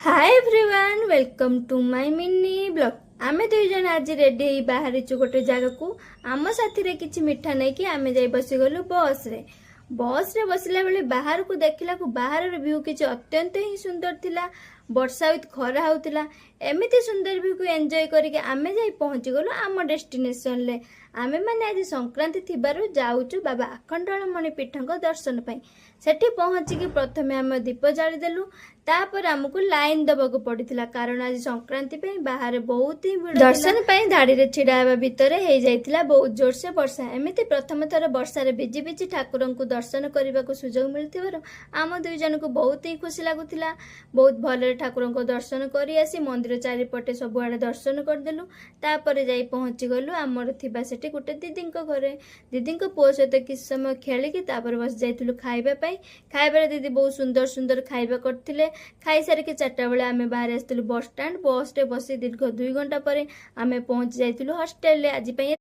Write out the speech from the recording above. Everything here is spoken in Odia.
Hi everyone, welcome to my mini vlog. ଆମେ ଦୁଇ ଜଣ ଆଜି ରେଡି ହେଇ ବାହାରିଛୁ ଗୋଟେ ଜାଗାକୁ। ଆମ ସାଥିରେ କିଛି ମିଠା ନେଇକି ଆମେ ଯାଇ ବସିଗଲୁ ବସ୍ରେ। ବସ୍ରେ ବସିଲା ବେଳେ ବାହାରକୁ ଦେଖିଲାକୁ ବାହାରର ଭ୍ୟୁ କିଛି ଅତ୍ୟନ୍ତ ହିଁ ସୁନ୍ଦର ଥିଲା। ବର୍ଷା ୱିଥ୍ ଖରା ହଉଥିଲା। ଏମିତି ସୁନ୍ଦର ଭ୍ୟୁକୁ ଏନ୍ଜୟ କରିକି ଆମେ ଯାଇ ପହଞ୍ଚିଗଲୁ ଆମ ଡେଷ୍ଟିନେସନରେ। ଆମେମାନେ ଆଜି ସଂକ୍ରାନ୍ତି ଥିବାରୁ ଯାଉଛୁ ବାବା ଆଖଣ୍ଡଳମଣି ପୀଠଙ୍କ ଦର୍ଶନ ପାଇଁ। ସେଠି ପହଞ୍ଚିକି ପ୍ରଥମେ ଆମେ ଦୀପ ଜାଳିଦେଲୁ। ତାପରେ ଆମକୁ ଲାଇନ ଦେବାକୁ ପଡିଥିଲା, କାରଣ ଆଜି ସଂକ୍ରାନ୍ତି ପାଇଁ ବାହାରେ ବହୁତ ହିଁ ଭିଡ଼। ଦର୍ଶନ ପାଇଁ ଧାଡ଼ିରେ ଛିଡ଼ା ହେବା ଭିତରେ ହେଇଯାଇଥିଲା ବହୁତ ଜୋରସେ ବର୍ଷା। ଏମିତି ପ୍ରଥମ ଥର ବର୍ଷାରେ ଭିଜି ଭିଜି ଠାକୁରଙ୍କୁ ଦର୍ଶନ କରିବାକୁ ସୁଯୋଗ ମିଳିଥିବାରୁ ଆମ ଦୁଇ ଜଣଙ୍କୁ ବହୁତ ହିଁ ଖୁସି ଲାଗୁଥିଲା। ବହୁତ ଭଲରେ ଠାକୁରଙ୍କ ଦର୍ଶନ କରି ଆସି ମନ୍ଦିର ଚାରିପଟେ ସବୁଆଡ଼େ ଦର୍ଶନ କରିଦେଲୁ। ତାପରେ ଯାଇ ପହଞ୍ଚିଗଲୁ ଆମର ଥିବା ସେଠି ଗୋଟେ ଦିଦିଙ୍କ ଘରେ। ଦିଦିଙ୍କ ପୁଅ ସହିତ କିଛି ସମୟ ଖେଳିକି ତାପରେ ବସି ଯାଇଥିଲୁ ଖାଇବା ପାଇଁ। ଖାଇବାରେ ଦିଦି ବହୁତ ସୁନ୍ଦର ସୁନ୍ଦର ଖାଇବା କରିଥିଲେ। ଖାଇସାରିକି 4ଟା ବେଳେ ଆମେ ବାହାରି ଆସିଥିଲୁ ବସ୍ ଷ୍ଟାଣ୍ଡ। ବସ୍ରେ ବସି ଦୀର୍ଘ 2 ଘଣ୍ଟା ପରେ ଆମେ ପହଞ୍ଚି ଯାଇଥିଲୁ ହଷ୍ଟେଲରେ। ଆଜି ପାଇଁ